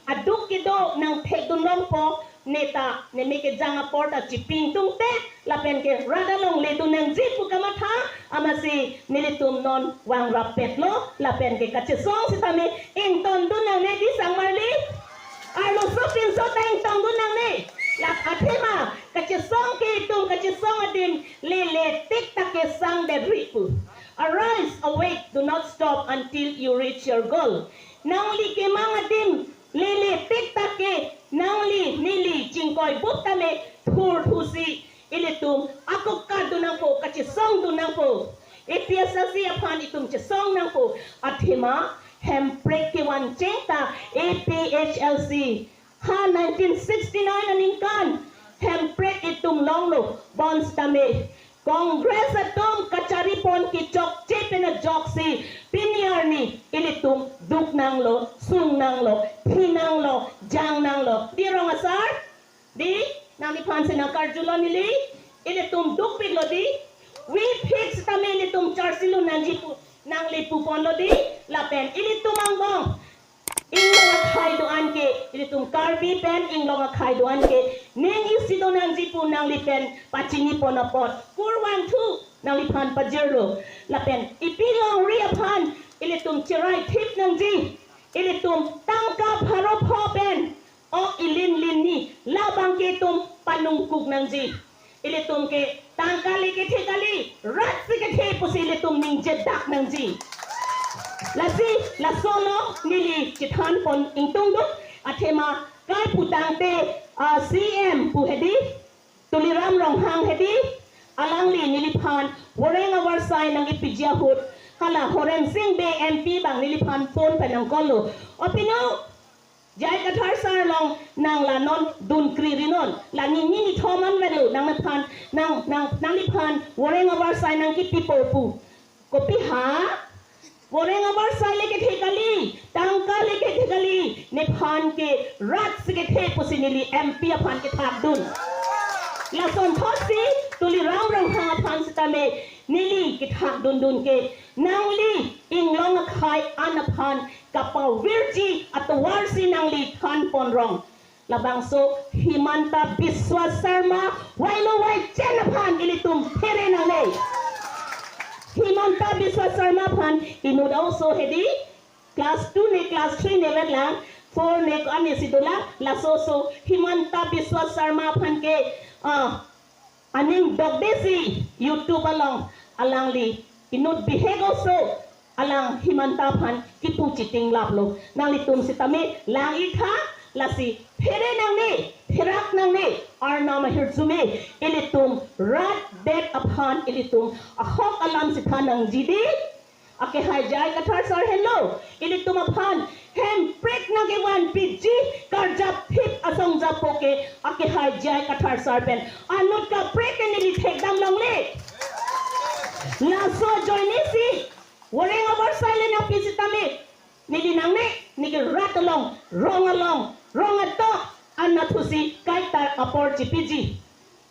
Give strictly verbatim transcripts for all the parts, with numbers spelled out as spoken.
aduk kedo nangthekdun longpo, neta neme kejang apor ta chipingtungte lapen ke rat along ledun nangji pu kamatha, amatsi nelitum non vangrap petlo, lapen ke kachesong sitame ingtongdun nangne di sangmarli. Arloso pinso ta ingtongdun nangne. La athema kachesong ke itum kachesong adim lele tik ta kesang det ri pu. Arise, awake, do not stop until you reach your goal. Nangli kemang adim lele tik ta ke nangli neli chingkoi bup tame thurthusi ilitum ako kadun nangpo, kachesongdun nangpo. A P H L C aphan itum chesong nangpo. Athema hemprek kevan cheng ta A P H L C ha nineteen sixty-nine aningkan hemprek itum longlo, bonsitame Congress atum kacharipon kechokche pen ajoksi pini arni ilitum duk nanglo, sung nanglo, thi nanglo, jang nanglo. Di rong asar? Di, nangliphan si nangkarjulo neli, ilitum dukpiklo di. We fix tame ilitum charsi lun nangji pu nangli puponlo di, lapen ilitum angbong inglong akhei do-an ke, ilitum Karbi pen inglong akhei do-an ke, ning isi do nangji pu nangli pen pachinipon apot kurvangthu nangliphan pajirlo. Lapen ipi longri aphan ilitum cheraithip nangji, ilitum tangka pharo pho pen ok ilin linni labang ke itum panungkuk nangji. Ilitum ke tangka le kethe kali, rat si kethe pusi ilitum ningjedak nangji. Lasi laso along neli chethanpon ingtungdun, athema kai putangte, ah, C M pu hedi, Tuliram Ronghang hedi, alangli neliphan voreng avarsai nangkepiji ahut, hala Horen Sing Bey M P abang neliphan phone pen nangcall lo. O pinu, J I Kathar sir along nang la non dunkri ri non, la nini nithom an velo, nangphan, nang, nang, nangliphan voreng avarsai nangkepipo pu. Kopi ha? Voreng avarsai le kethe kali, tangka le kethe kali, nephan ke rat si kethe pusi neli M P aphan kethakdun. Lasonthotsi Tuliram Ronghang aphan sitame neli kethakdundun ke, nangli inglong akhei an aphan kapavirji atovarsi nangli thanpon rong. Labangso Himanta Biswa Sarma, wailo waichen aphan ilitum phere nangne. Himanta Biswa Sarma aphan inut also hedi, class two ne class three ne vetlang, four ne ko-an ne si dolang, laso so Himanta Biswa Sarma aphan ke, ah, aning dokdesi YouTube along alangli inut bihek also alang Himanta aphan kipu chitinglaplo. Nanglitum sitame lang-iktha, lasi phere nangne, pherak nangne, Arnam ahirjume, ilitum rat det aphan ilitum ahok alam si than nangji di. Akehai J I Kathar sir henlo, ilitum aphan hemprek nangkevanpiji karjap thip asong japo ke akehai J I Kathar sir pen anut kaprek ke neli thekdam longle. Laso ajoinesi voreng avarsai le nangpi sitame neli nangne, neke rat along, rong along, rong atok, anathusi kaitar apor chipiji.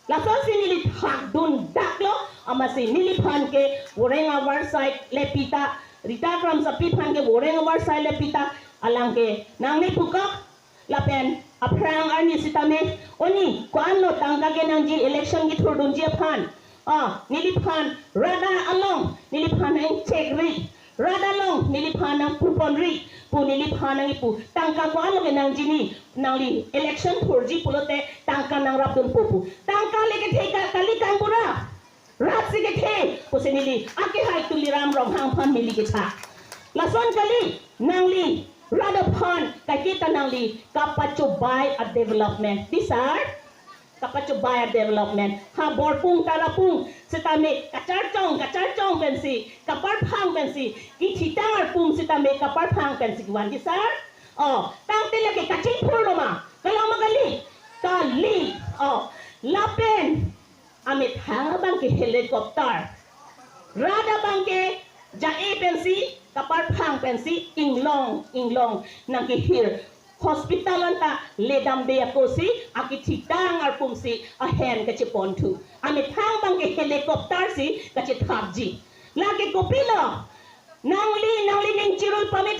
Lasonsi neli thakdun daklo, amatsi neliphan ke voreng avarsai le pita, Rita Kramsapi aphan ke voreng avarsai le pita, alang ke nangne pukok, lapen aphrang arni sitame, oni, ko-anlo tangka ke nangji election kethurdunji aphan. Ah, neliphan, rat along, neliphan nangchekri, rat along, neliphan nangpuponri, pu neliphan nangkipu, tangka ko-anlo ke nangji ni, nangli election thurji pulote, tangka nangrapdunpo pu. Tangka le kethe ka-, kali kangbura. Rat si kethe, pusi neli, akehai Tuliram Ronghang aphan neli kethak. Lason kali, nangli, rat aphan, kaike ta nangli, kapachobai a-development. Di sir? Kapachobai a-development. Ha Borpung Tarapung sitame kacharchong, kacharchong pensi, kaparphang pensi, kithitang arpum sitame kaparphang pensi kevan di sir. Oh, tangte lake kachingphurlo ma? Kaloma kali? Kali. Oh, lapen amethang abang ke helicopter. Rat abang ke ja-e pensi, kaparphang pensi, inglong, inglong nangkehir. Hospital anta ledamde akosi, akithitang arpumsi, ahen kacheponthu. Amethang abang ke helicopter si kachethapji. Lake kopilo, nangli, nangli ning chirul pamit